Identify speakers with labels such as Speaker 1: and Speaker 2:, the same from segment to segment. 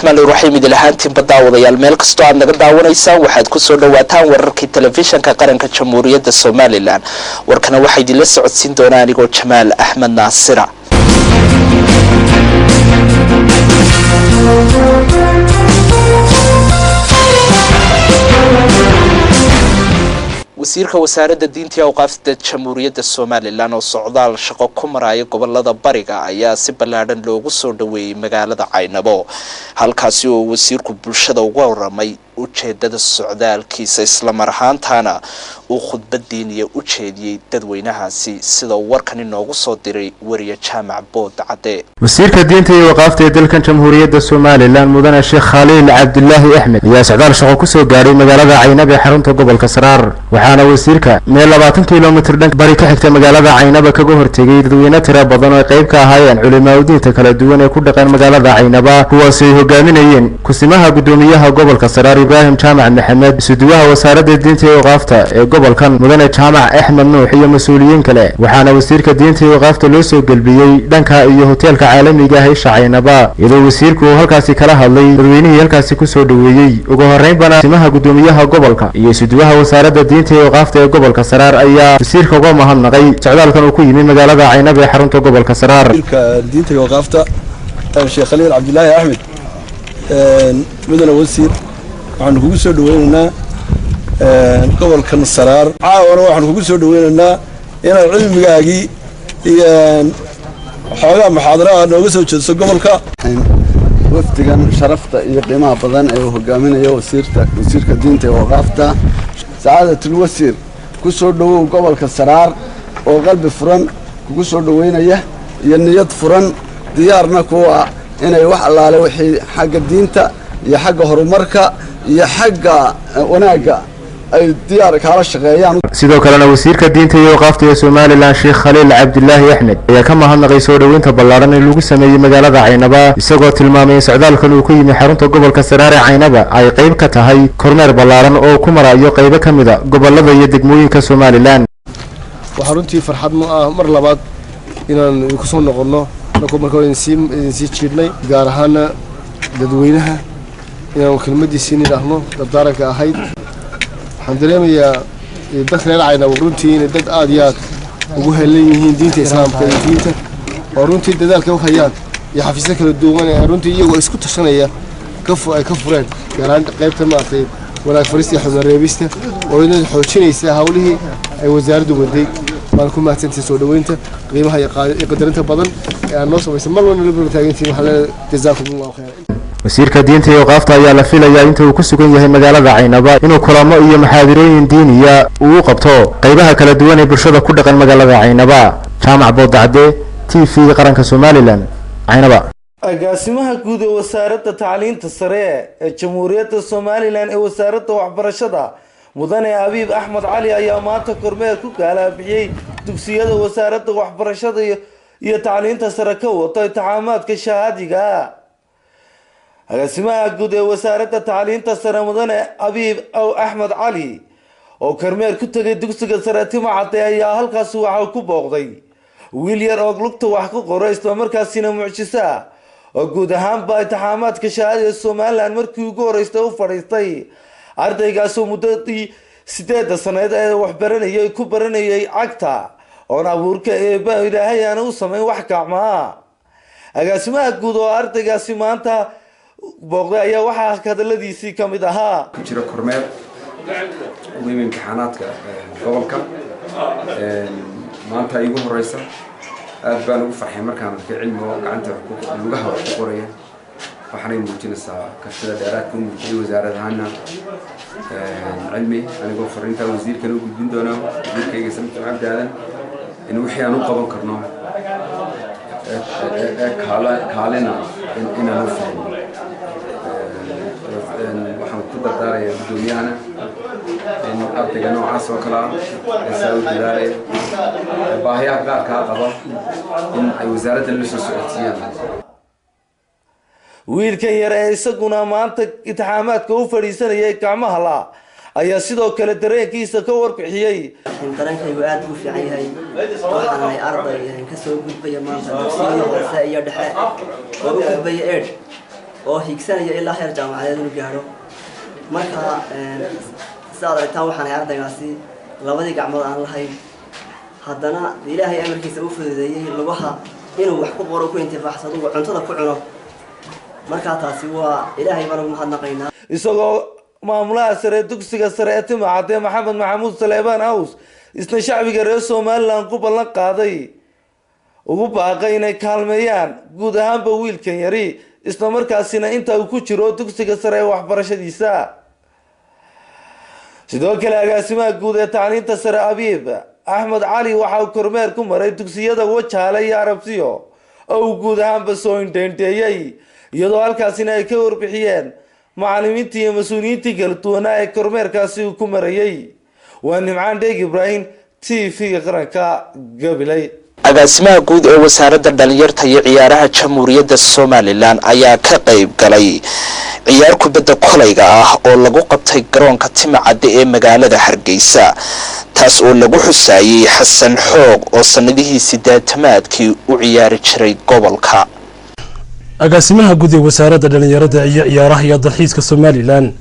Speaker 1: Raxmaan iraxiim. Idil ahaantiinba daawadayaal, meel kastoo aad naga daawanaysaan, waxaad kusoo dhawaataan wararkii Telefishanka Qaranka Jamhuuriyadda Somaliland. Warkana waxaa idinla socodsiin doonaa anigoo Jamaal Axmed Naasira. Wasiirka Wasaaradda Diinta iyo Awqaafta Jamhuuriyadda Somaliland oo socdaal shaqo ku maraya gobolada bariga ayaa si ballaadhan loogu soo dhaweeyey magaalada Caynabo, halkaasi oo wasiirku bulshada uga waramay ujeedada socdaalkiisa, islamar ahaantaana uu khudbad diiniya u jeediyey dadweynahaasi, sida uu warkan inoogu soo diray wariye Jaamac Bood Cadde.
Speaker 2: Wasiirka Diinta iyo Waqaafta ee dalkan Jamhuuriyadda Somaliland, Mudane Sheekh Khaliil Cabdilaahi Axmed, ayaa socdaal shaqo kusoo gaadhay magaalada Caynab ee xarunta gobolka Saraar. Waxaana wasiirka meel 20 kilomitir dhan bari ka xigta magaalada Caynaba kaga hortegay dadweyne tiro badan oo ay qayb ka ahaayeen culimaa udiinta kala duwan ee ku dhaqan magaalada Caynaba, kuwaasi ay hogaaminayeen kusimaha guddoomiyaha gobolka Saraar Ibraahim Jaamac Maxamed, isuduwaha Wasaaradda Diinta iyo Waqaafta ee gobolkan Mudane Jaamac Axmed Nuux iyo mas-uuliyiin kale. Waxaana wasiirka Diinta iyo Waqaafta loo soo gelbiyey dhanka iyo hoteelka caalamiga ah Isha Caynaba, iyadoo wasiirku uu halkaasi kala hadlay dadweynihii halkaasi kusoo dhoweeyey. Ugu horreynbana kusimaha guddoomiyaha gobolka iyo isuduwaha Wasaaradda Diinta iyo Waqaafta ee gobolka Saraar ayaa wasiirka uga mahadnaqay socdaalkan uu ku yimi magaalada Caynaba ee xarunta gobolka Saraar.
Speaker 3: Diinta iyo Waqaafta Sheekh Khaliil Cabdilaahi Axmed, mudane wasiir, waxaanu kugu soo dhaweynaynaa gobolkan Saraar. Caawana waxaanu kugu soo dhaweynaynaa inaad cilmigaagii iyo xoogaa muxaadaraha nooga soo jeediso gobolka.
Speaker 4: Wafdigan sharafta iyo qiimaha badan ee uu hogaaminayo wasiirka Diinta iyo Waqaafta, sacaadatul wasiir, ku soo dhowow gobolka Saraar oo qalbi furan kugu soo dhoweynaya iyo niyad furan, diyaarna kuwa inay wax allaale wixii xagga diinta iyo xagga horumarka iyo xagga wanaagga ay diyaar kaala shaqeeyaan.
Speaker 2: Sidoo kalena wasiirka Diinta iyo Waqaafta ee Somaliland Sheekh Khaliil Cabdilaahi Axmed ayaa ka mahadnaqay soo dhoweynta ballaaran ee lagu sameeyey magaalada Caynaba, isagoo tilmaamay in socdaalkan uu ku yimi xarunta gobolka Saraar ee Caynaba ay qayb ka tahay kormeer ballaaran oo ku marayo qaybo ka mid a gobolada iyo degmooyinka Somaliland.
Speaker 5: Waxaa runtii farxad mu ah mar labaad inaan idinku soo noqonno markuu marka hore idinsii jiidhnay, gaar ahaana dadweynaha inaanu kelmadiisii nidhaahno dardaaranka ahayd. Waxaan dareemayaa dadka reer Caynabo runtii inay dad aada iyo aad ugu helan yihiin diinta islaamka iyo diinta, oo runtii dadaalka u hayaan iyo xafiisyo kala duwan ee runtii iyagoo isku tashanaya ay ka fureen, gaar ahaan qaybta maaragtay wanaag farista iyo xubno reebista oo iyadoo xoojinaysa hawlihii ay wasaaraddu waday. Waan ku mahadsantihin soo dhoweynta qiimaha iyo qadarinta badan ee aad noo samaysay mar walba la taagantihin. Waxaan leenahay jazaakum Allahu khayr.
Speaker 2: Wasiirka Diinta iyo Waqaafta ayaa la filayaa inta uu ku sugan yahay magaalada Caynaba inuu kulamo iyo maxaadirooyin diiniya uu u qabto qaybaha kala duwan ee bulshada ku dhaqan magaalada Caynaba. Jaamac Boodacde, TV Qaranka Somaliland, Caynaba.
Speaker 6: Agaasimaha guud ee Wasaaradda Tacliinta Sare ee Jamhuuriyadda Somaliland ee Wasaaradda Waxbarashada, Mudane Abiib Axmed Cali, ayaa maanta kormeer ku gaalaabixiyey dugsiyada Wasaaradda Waxbarashada iyo Tacliinta Sare ka wato imtixaamaadka shahaadiga. Agaasimaha guud ee Wasaaradda Tacliinta Sare, Mudane Abiib Aw Axmed Cali, oo kormeer ku tegay dugsiga sare Timacade, ayaa halkaasi waxa ku booqday wiil yar oo lugta wax ku qoro, islamarkaasina mucjiso ah oo guud ahaanba imtixaamaadka shahaadada Somaliland markii ugu horeystay u fadhiistay. Ardaygaasoo muddadii 8-da saneed ee waxbaranayay ku baranayay cagta oon abuurka eeba Ilaahay aana u samayn wax gacmaa. Agaasimaha guud oo ardaygaasi maanta booqday ayaa waxaa hadaladiisii ka mid ahaa: Ku jira kormeer ugu yimi imtixaanaadka gobolka maanta igu horeysa. Aad baan ugu farxay markaan arkay Cilmi oo gacanta lugaha wax ku qoraya. Waxaanay muujinaysaa kartida dheeraadka u muujiyay. Wasaarad ahaana Cilmi anigoo fariintaa wasiirkan u gudbin doonaa, wasiirkayga Samsom Cabdi Aadan, in wixii aan u qaban karno ee kaalina inaan u fahmo. Waxaan ku dardaarayaa guddoomiyahana in ardayga noocaas oo kale ah ee saa u dadaalaya ee baahiyaha gaarkaa qaba in ay wasaaradda la soo socodsiiyaan. Wiilkan yar ee isaguna maanta imtixaamaadka u fadhiisanayay gacmaha la ayaa sidoo kale dareenkiisa ka warbixiyey.
Speaker 7: Dareenkaygu aad buu fiican yahay. Waxaan ahay arday kasoo gudbaya maanta dugsiyadii hoose iyo dhexe oo u gudbaya eight. Oo higsanaya ilaa heer jaamacadeed inuu gaadho. Marka sidaad aragtaan, waxaan ahay ardaygaasi labadii gacmood aan lahayn, haddana Ilaahay amarkiisa u fududeeyey lugaha inuu wax ku qoro, ku intifaaxsado, uu cuntada ku cuno. Markaa taasi waa Ilaahay baan ugu mahadnaqaynaa.
Speaker 6: Isagoo maamulaha sare dugsiga sare ee Timacadde, Maxamed Maxamuud Saleebaan Aws, isna shacbiga reer Somaliland ku ballan qaaday, ugu baaqay inay kaalmeeyaan guud ahaanba wiilkan yari, isla markaasina inta uu ku jiro dugsiga sare ee waxbarashadiisa. Sidoo kale agaasimaha guud ee tacliinta sare, Abiib Axmed Cali, waxa uu kormeer ku maray dugsiyada Wajaale iyo Arabsiyo oo uu guud ahaanba soo indheindheeyey, iyadoo halkaasina ay ka warbixiyeen macalimiintii iyo mas-uuliyiintii kala duwanaa ee kormeerkaasi uu ku marayey. Waa Nimcaan Dheeg Ibraahim, TV-ga Qaranka, Gabiley.
Speaker 1: Agaasimaha guud ee Wasaaradda Dhalinyarta iyo Ciyaaraha Jamhuuriyadda Somaliland ayaa ka qayb galay ciyaar kubadda kolayga ah oo lagu qabtay garoonka Timacadde ee magaalada Hargeysa, taas oo lagu xusaayey Xasan Xoog oo sanadihii sideetamaadkii u ciyaari jiray gobolka.
Speaker 8: Agaasimaha guud ee Wasaaradda Dhalinyarada iyo Ciyaaraha iyo Dalxiiska Somaliland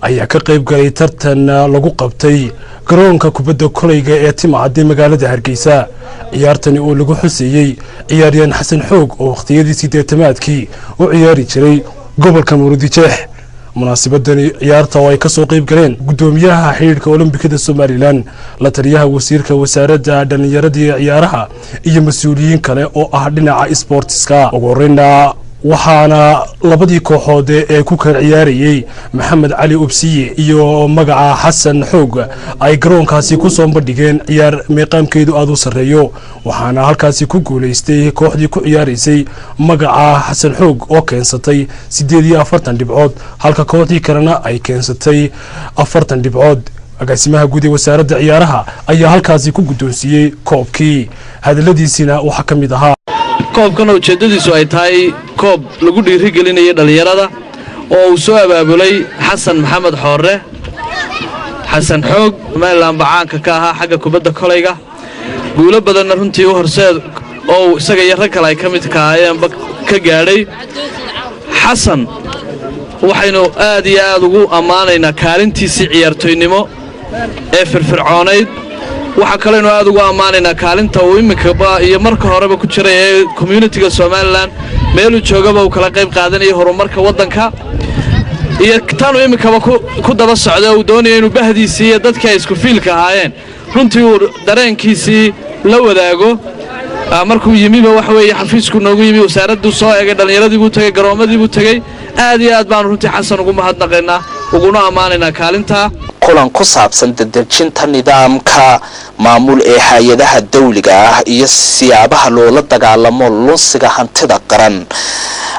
Speaker 8: ayaa ka qayb galay tartan lagu qabtay garoonka kubadda kolayga ee Timacadde magaalada Hargeysa. Ciyaartani oo lagu xuseeyey ciyaaryahan Xasan Xoog oo wakhtiyadii sideetamaadkii u ciyaari jiray gobolka Murudijeex. Munaasabadani ciyaarta oo ay kasoo qayb galeen guddoomiyaha xidhiidhka Olombikada Somaliland, la taliyaha wasiirka Wasaaradda Dhallinyarada iyo Ciyaaraha iyo mas-uuliyiin kale oo ah dhinaca sboortiska. Ugu horeyna waxaana labadii kooxood ee ku kala ciyaarayey Maxamed Cali Obsiye iyo magaca Xasan Xoog ay garoonkaasi ku soo bandhigeen ciyaar meeqaamkeedu aada u sarreeyo, waxaana halkaasi ku guulaystay kooxdii ku ciyaaraysay magaca Xasan Xoog oo keensatay 48 dhibcood, halka kooxdii kalena ay keensatay 40 dhibcood. Agaasimaha guud ee Wasaaradda Ciyaaraha ayaa halkaasi ku guddoonsiiyey koobkii. Hadaladiisiina waxaa ka mid ahaa:
Speaker 9: Koobkana ujeeddadiisu ay tahay koob lagu dhiirigelinayay dhallinyarada oo uu soo abaabulay Xasan Maxamed Xoorre, Xasan Xoog, Somaliland bacaanka ka ahaa xagga kubadda kolayga, guulo badanna runtii u horseed oo isaga iyo rag kale ay ka mid kaayeenba ka gaadhay. Xasan waxaynu aad iyo aad ugu ammaanaynaa kaalintiisii ciyaartoynimo ee firfircoonayd. Waxaa kaleynu aad ugu ammaanaynaa kaalinta uu iminkaba iyo marka horeba ku jiray ee community-ga Somaliland meeluu joogaba uu kala qayb qaadanayay horumarka waddanka, iyo tanuu iminkaba ku daba socda uu doonaya inuu bahdiisii iyo dadkii ay isku fiilka ahaayeen runtii uu dareenkiisii la wadaago. Markuu yimiba waxa weeye xafiisku noogu yimi, wasaaradduu soo eegay, dhallinyaradii buu tegey, garoommadii buu tegey. Aad iyo aad baanu runtii Xasan ugu mahadnaqaynaa, uguna ammaanaynaa kaalintaa.
Speaker 1: Kulan ku saabsan dadejinta nidaamka maamul ee hay-adaha dawliga ah iyo siyaabaha loola dagaalamo lunsiga hantida qaran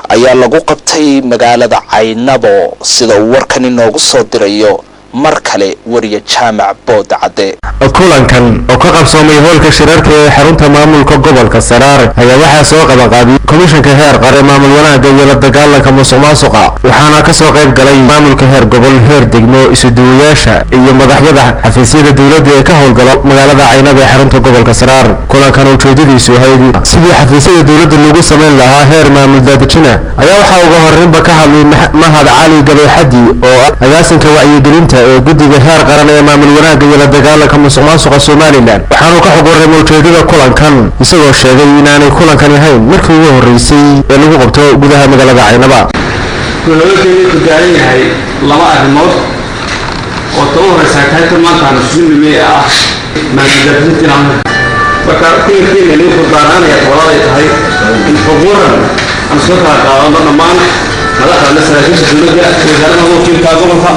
Speaker 1: ayaa lagu qabtay magaalada Caynabo, sida uu warkan inoogu soo dirayo mar kale wariye Jaamac Bood Cadde.
Speaker 2: Kulankan oo ka qabsoomay hoolka shirarka ee xarunta maamulka gobolka Saraar ayaa waxaa soo qabanqaabiyey Komishanka Heer Qare Maamul Wanaagga iyo la Dagaalanka Musuq Maasuqa, waxaana kasoo qayb galay maamulka heer gobol, heer degmo, isuduwayaasha iyo madaxyada xafiisyada dowladda ee ka howlgala magaalada Caynaba ee xarunta gobolka Saraar. Kulankan ujeedadiisu ahayd sidii xafiisyada dowladda lagu samayn lahaa heer maamul daadejina ayaa waxaa uga horreynba ka hadlay Mahad Cali Gabayxadi oo ah agaasinka wacyigelinta ee guddiga heer qaran ee maamul wanaagga iyo la dagaalanka musuq maasuqa Somaliland, waxaanu ka xog warramay ujeedada kulankan, isagoo sheegay inaanay kulankan ahayn markii ugu horreysay ee lagu qabto gudaha magaalada Caynaba.
Speaker 10: Kulankeenu wuxuu gaaran yahay laba arrimood oo ta u horeysa ay tahay tan maanta aanu isugu nimi ee ah maamul. Marka kulankeena wuxuu daaraanaya tobolaad ay tahay in xog waran aan soo kala qaadano dhammaan madaxda, saraakiisha dowladda, wasaaradda wakiilka gobolka.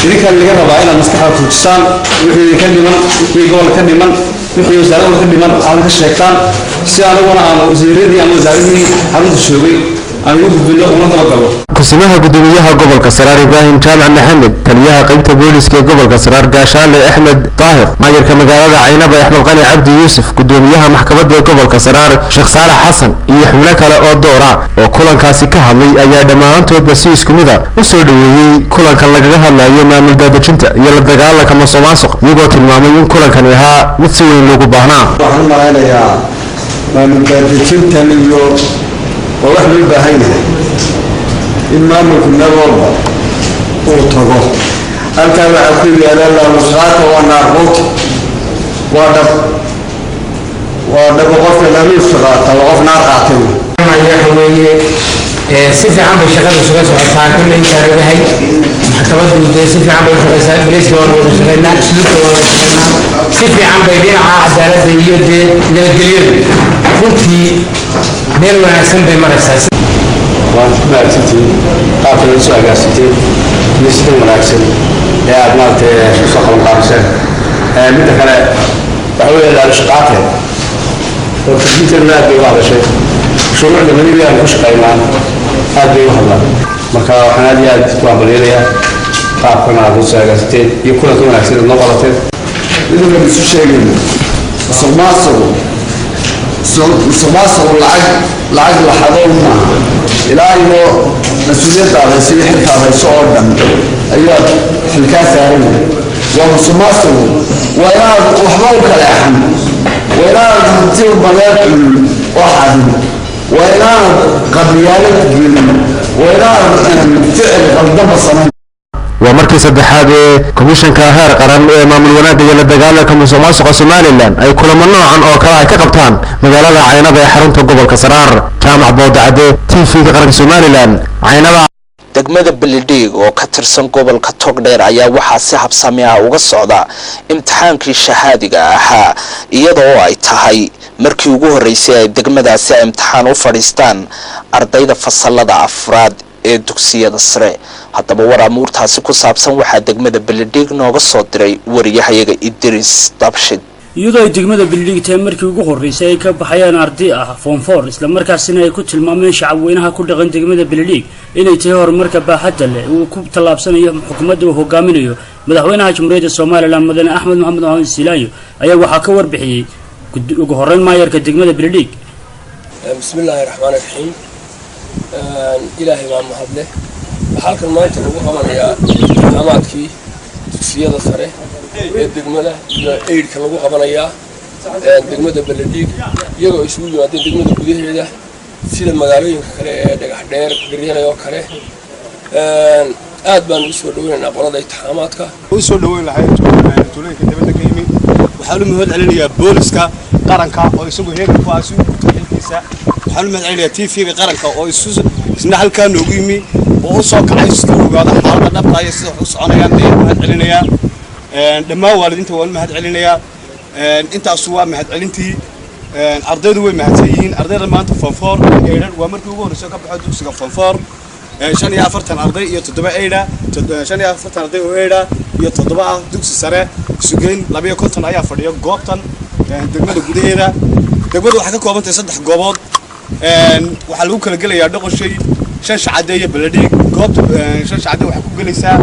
Speaker 10: Idinkaan laga rabaa inaad maskaxda tuujisaan wixii idinka dhiman, wixii gobolka ka dhiman, wixii wasaaradda ka dhiman aad ka sheegtaan, si anaguna aan wasiiradii ama wasaaradihii xarunta joogay aan ugu gudbino uguna dabagalno.
Speaker 2: Kusimaha gudoomiyaha gobolka Saraar, Ibraahim Jaamac Maxamed, taliyaha qaybta booliska ee gobolka Saraar, Gaashaale Axmed Daahir, maayarka magaalada Caynaba, Axmed Qani Cabdi Yuusuf, gudoomiyaha maxkamadda ee gobolka Saraar, Sheekh Saalax Xasan, iyo xubno kale oo doora oo kulankaasi ka hadlay ayaa dhammaantoodba si isku mid a u soo dhoweeyey kulankan lagaga hadlayo maamul daadejinta iyo la dagaalanka musuq maasuq, iyagoo tilmaamay in kulankani ahaa mid si weyn loogu baahnaa.
Speaker 3: Waxaan u malaynayaa maamul daadejintan iyo waa wax loo baahan yahay.
Speaker 4: In maamulku meel walba uu tago. Halkaa waxaa ku yaala laalusqaata, waa naarquuta, waa dhab, waa dhabo. Qofka laaluuska qaata waa qof naar qaatay.
Speaker 11: Waxa weeye, si fiican bay shaqada isuga socotaa. Kulle intaan ogahay, maxkamaddu dee si fiican bay u shaqaysaa, booliiska waan wada shaqaynaa, asluubta waan wada shaqaynaa, si fiican bay dhinaca cadaaladda iyo dee nabadgelyadu runtii meel wanaagsan bay maraysaa.
Speaker 10: Waad ku mahadsantihiin qaabka laga soo agaasiteen iyo sida wanaagsan ee aad maaragtay isku soo qaban qaabiseen. Midda kale waxa weeye laalushaqaate horta diinteenuna aad bay uga hadashay, shuruucda weliba aan ku shaqaynaa aad bay uga hadlaan. Marka waxaan aad iyo aad ku hambalyanayaa qaabkan aad u soo agaasiteen iyo kulanka wanaagsan aad noo qabateen.
Speaker 4: Idinkan isu sheegayno, musuqmaasuqu, musuqmaasuqu lacag la xado maaha. Ilaa iyo mas-uuliyadda hayso iyo xilkaad hayso oo dhan ayaa xilkaa saaran yahay. Waa musuqmaasuqu waa inaad waxba u kaleexan, waa inaad hanti badeed cunin oo xadin, waa inaanad qabyaalad gelin, waa inaad ficil qaldaba samayn.
Speaker 2: Waa markii saddexaad ee Komishanka heer qaran ee maamul wanaagga iyo la dagaalanka musuqmaasuqa Somalilan ay kulamo noocan oo kale ay ka qabtaan magaalada Caynaba ee xarunta gobolka Saraar. Jaamac Boodacade, TV-ga qaranka Somalilan, Caynaba.
Speaker 1: Degmada Belidhiig oo ka tirsan gobolka Togdheer ayaa waxaa si habsami ah uga socda imtixaankii shahaadiga ahaa, iyada oo ay tahay markii ugu horreysay ay degmadaasi ay imtixaan u fadhiistaan ardayda fasalada afraad ee dugsiyada sare. Haddaba war amuurtaasi ku saabsan waxaa degmada Belidhiig nooga soo diray wariyahayaga Idris Dabshid.
Speaker 12: Iyadoo ay degmada Beledhiig tahay markii ugu horreysay ay ka baxayaan arday ah form four, islamarkaasina ay ku tilmaameen shacabweynaha ku dhaqan degmada Beledhiig inay tahay horumarka baaxadda leh uu ku tallaabsanayo xukuumadda uu hogaaminayo madaxweynaha Jamhuuriyadda Somalilan, mudane Axmed Maxamed Maxamed Siilaanyo, ayaa waxaa ka warbixiyey ugu horreyn maayarka degmada Beledhiig.
Speaker 13: Bismi illaahi raxmaan raxiim. Ilaahay baa mahadleh. Waxaa halkan maanta lagu qabanayaa imtixaamaadkii dugsiyada sare ee degmada iyo eight-ka lagu qabanayaa degmada Beledhiig, iyagoo isugu yimaadeen degmada gudaheeda sida magaalooyinka kale ee Dhagax Dheer, Garyalay oo kale. Aad baan ugu soo dhaweynaynaa qolada imtixaamaadka.
Speaker 14: U soo dhaweyn lahayd tuulooyinka dibadda ka yimi. Waxaan u mahad celinayaa booliska qaranka oo isagu heegan ku ah si uu guto xilkiisa. Waxaan u mahad celinayaa TV-ga qaranka oo isu isna halkaa noogu yimi oo u soo kacay si uu ogaado xaaladda dhabta iyo sida wax u soconayaan ayaan mahad celinayaa. Dhammaan waalidiinta waan u mahad celinayaa. Intaasu waa mahad celintii. Ardaydu way mahadsan yihiin. Ardayda maanta form four eight waa markii ugu horreysay ka baxo dugsiga form four, 45 arday iyo 7 eight-a, 45 arday oo eight-a iyo 7 ah dugsi sare, isugeyn 52 ayaa fadhiya goobtan degmada gudaheeda. Degmadu waxay ka kooban tahay saddex goobood. Waxaa lagu kala gelayaa Dhoqoshay, Shan Shacade iyo Beledhiig. Goobta Shan Shacade waxay ku gelaysaa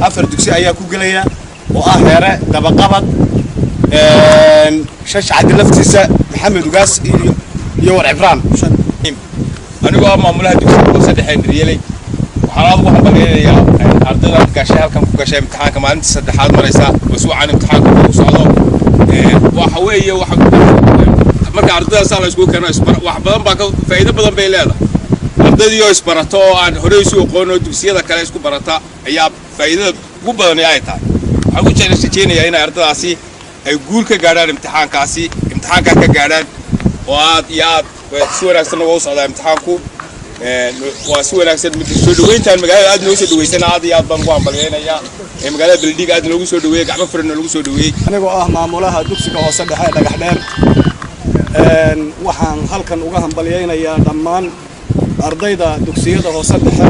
Speaker 14: afar dugsi ayaa ku gelaya oo ah Heere, Dabaqabad, Shan Shacade laftiisa, Maxamed Ugaas iyo War Cibraan.
Speaker 15: Anigoo ah maamulaha dugsiga hoose dhexe Daryeley, waxaan aad ugu hambalyaynayaa ardayda gashay halkan ku gashay imtixaanka maalintii saddexaad maraysa oo si wacan imtixaanka ugu socdo. Waxa weeye waxa marka ardayda la iskugu keeno wax badan baa ka faa'iido badan bay leedahay. Ardaydii oo isbarato oo aan horey isu aqoon oo dugsiyada kale isku barata ayaa faa'iidada ugu badan ay tahay. Waxaan ku rajaynayaa inay ardaydaasi ay guul ka gaadhaan imtixaankaasi, imtixaankaa ka gaadhaan oo aad iyo aad si wanaagsan uga u socdaa imtixaanku. Waa si wanaagsan soo dhaweyntaan magaalada aad noogu soo dhaweysana, aad iyo aad baan ugu hambalyaynayaa. Magaalada Beledhiig aad noogu soo dhaweeyey, gacmo furan noogu soo dhaweeyey.
Speaker 14: Anigoo ah maamulaha dugsiga hoose dhexe ee Dhagax Dheer, waxaan halkan uga hambalyaynayaa dhammaan ardayda dugsiyada hoose dhexe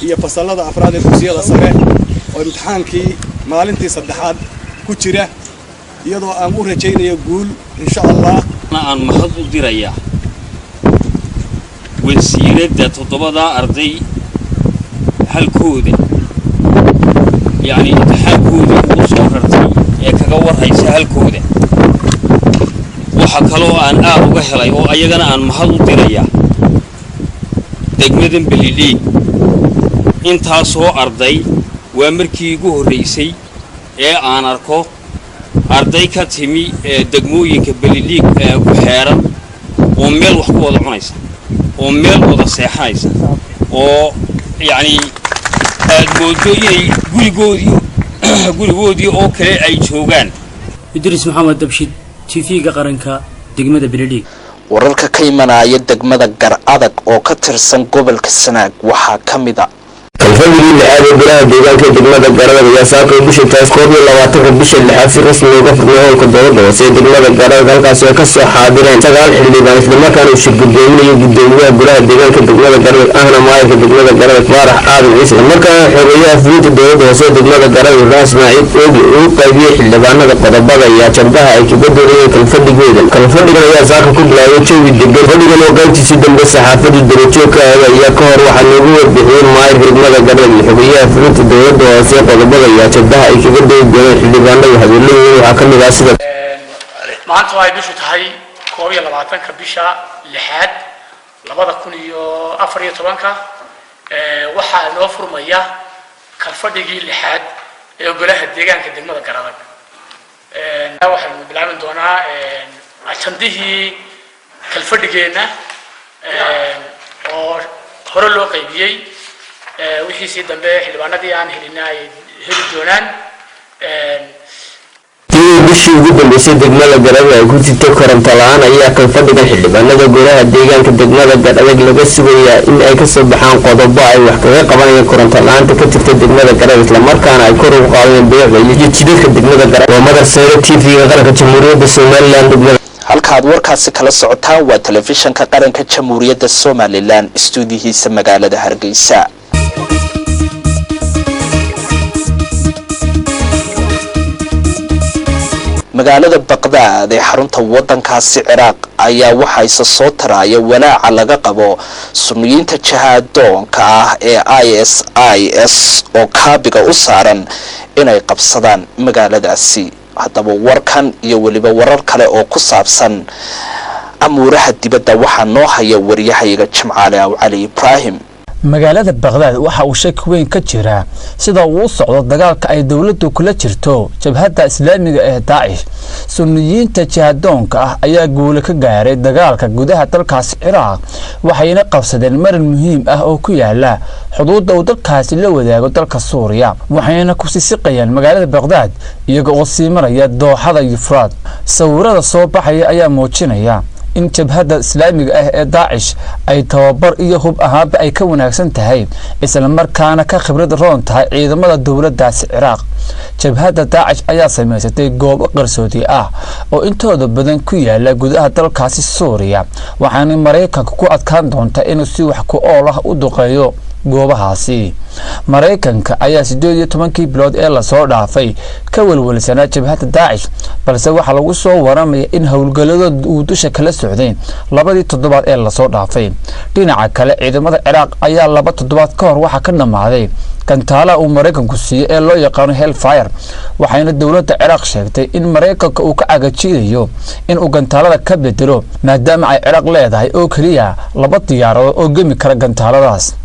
Speaker 14: iyo fasalada afraad ee dugsiyada sare oo imtixaankii maalintii saddexaad ku jira, iyadoo aan u rajaynayo guul insha Allah.
Speaker 16: Aan mahad u dirayaa wasiiradda toddobadaa arday halkooda, yacni imtixaankooda ugu soo rartay ee kaga warhaysa halkooda. Waxa kaloo aan aad uga helay oo ayagana aan mahad u dirayaa degmadan Belidhiig intaasoo arday waa markii igu horraysay ee aan arko arday ka timi ee degmooyinka Belidhiig ee ku xeeran oo meel wax ku wada cunaysa oo meel wada seexanaysa oo Yacni aad moodo inay gurigoodii oo kale ay joogaan.
Speaker 12: Idriis Maxamed Dabshid, TV-ga qaranka, degmada Beledhiig.
Speaker 1: Wararka ka imanaya degmada Gar Adag oo ka tirsan gobolka Sanaag waxaa ka mid a:
Speaker 17: Kalfadhigii lixaad ee golaha deegaanka degmada Garadag ayaa saakay bisha taas 21-ka bisha lixaad si rasmi uga furmay howlka dowladda hoose ee degmada Garadag, halkaasi oo kasoo xaadireen 9 xildhibaan, islamarkaana uu shirgudoominayo gudoomiyaha golaha deegaanka degmada Garadag ahna maayarka degmada Garadag Faarax Aadan Ciise. Islamarkaana xogeyaha fulinta dowladda hoose ee degmada Garadag Ibraahim Ismaaciil Oogi uu qaybiyey xildhibaanada qodobada iyo ajandaha ay kaga doonayeen kalfadhigooda. Kalfadhigan ayaa saaka ku bilaabay jawi degan. Fadhigan oo qaybtiisii dambe saxaafadu darajoog ka ahayd ayaa ka hor waxaa loogu warbixiyey maayarka degmada Garadag iyo xogeyaha fulinta dowladda hoose qodobada iyo ajandaha ay kaga doodi dooneen xildhibaanada. Hadalladooda waxaa ka mid ah sida:
Speaker 18: Maanta oo ay bishu tahay 21-ka bisha lixaad 2014-ka, waxaa noo furmaya kalfadhigii lixaad ee golaha deegaanka degmada Garadag. Waxaynu bilaabin doonaa ajandihii kalfadhigeenna oo hore loo qaybiyey, wixiisii dambe xildhibaanadii aan helina ay heli doonaan.
Speaker 17: Tii bishii ugu dambeysay degmada Garadag ay ku jirto koronto la-aan ayaa kalfadhigan xildhibaanada golaha deegaanka degmada Garadag laga sugayaa in ay kasoo baxaan qodobo ay wax kaga qabanayaan koronto la-aanta ka jirta degmada Garadag, islamarkaana ay kor ugu qaadayaan bilicda iyo jidadka degmada Garadag. Waa Madar Seyre, TV-ga qaranka Jamhuuriyadda Somaliland, degmada.
Speaker 1: Halka aad warkaasi kala socotaan waa Telefishanka Qaranka Jamhuuriyadda Somaliland, istuudiyihiisa magaalada Hargeysa. Magaalada Baqdaad ee xarunta wadankaasi Ciraaq ayaa waxaa isa soo taraya walaaca laga qabo Sunniyiinta jahaadoonka ah ee ISIS oo kaabiga u saaran inay qabsadaan magaaladaasi. Haddaba warkan iyo weliba warar kale oo ku saabsan amuuraha dibadda waxaa noo haya wariyahayaga Jimcaale Aw Cali Ibraahim.
Speaker 19: Magaalada Baqdaad waxa uu shaki weyn ka jiraa sida uu u socdo dagaalka ay dowladdu kula jirto jabhadda Islaamiga ee Daacish. Sunniyiinta jihadoonka ah ayaa guulo ka gaaray dagaalka gudaha dalkaasi Ciraaq, waxayna qabsadeen marin muhiim ah oo ku yaala xuduudda uu dalkaasi la wadaago dalka Suuriya, waxayna ku sisiqayaan magaalada Baqdaad iyaga oo sii maraya dooxada Yufraad. Sawirada soo baxaya ayaa muujinaya in jabhadda Islaamiga ah ee Daacish ay tababar iyo hub ahaanba ay ka wanaagsan tahay, islamarkaana ka khibrad roon tahay ciidamada dowladdaasi Ciraaq. Jabhadda Daacish ayaa samaysatay goobo qarsoodi ah oo intooda badan ku yaala gudaha dalkaasi Suuriya, waxaana Maraykanka ku adkaan doonta inuu si wax ku ool ah u duqeeyo goobahaasi. Maraykanka ayaa 18-kii bilood ee lasoo dhaafay ka welwelsanaa jabhadda Daacish, balse waxaa lagu soo waramaya in howlgalladooda uu dusha kala socday labadii toddobaad ee lasoo dhaafay. Dhinaca kale, ciidamada Ciraaq ayaa 2 toddobaad ka hor waxaa ka dhammaaday gantaalaha uu Maraykanku siiyey ee loo yaqaano Hellfire, waxayna dowladda Ciraaq sheegtay in Maraykanka uu ka cagajiidayo in uu gantaalada ka bedelo, maadaama ay Ciraaq leedahay oo keliya 2 diyaaradood oo gemi kara gantaaladaas.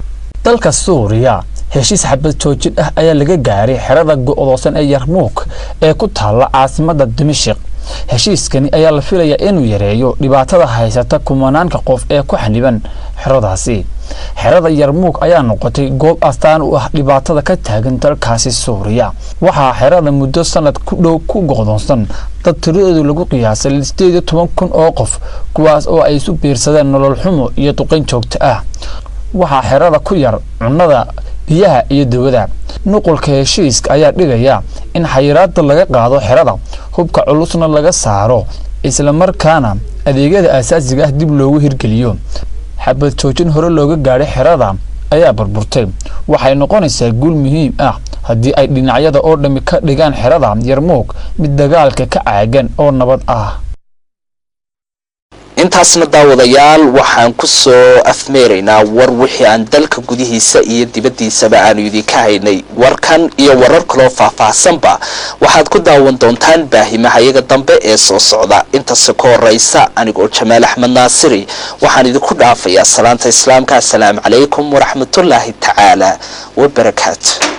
Speaker 19: Dalka Suuriya, heshiis xabad joojin ah ayaa laga gaaray xerada go'doosan ee Yarmuuk ee ku taalla caasimadda Dimashik. Heshiiskani ayaa la filayaa inuu yareeyo dhibaatada haysata kumanaanka qof ee ku xaniban xeradaasi. Xerada Yarmuuk ayaa noqotay goob astaan u ah dhibaatada ka taagan dalkaasi Suuriya. Waxaa xerada muddo sanad ku dhow ku go'doonsan dad tiradoodu lagu qiyaasay 18,000 oo qof, kuwaas oo ay isu biirsadeen nolol xumo iyo duqayn joogto ah. Waxaa xerada ku yar cunnada, biyaha iyo dawada. Nuqulka heshiiska ayaa dhigaya in xayiraada laga qaado xerada, hubka culusna laga saaro, islamarkaana adeegyada aasaasiga ah dib loogu hirgeliyo. Xabad joojin hore looga gaadhay xerada ayaa burburtay. Waxay noqonaysaa guul muhiim ah haddii ay dhinacyada oo dhammi ka dhigaan xerada Yarmuug mid dagaalka ka caagan oo nabad ah.
Speaker 1: Intaasna daawadayaal waxaan ku soo afmeeraynaa war wixii aan dalka gudihiisa iyo dibaddiisaba aanu idinka haynay. Warkan iyo warar kaloo faahfaahsanba waxaad ku daawan doontaan baahimahayaga dambe ee soo socda. Intase ka horeysa, anigoo Jamaal Axmed Naasiri waxaan idinku dhaafayaa salaanta Islaamka: asalaamu calaykum waraxmatullaahi tacaala wabarakaatu.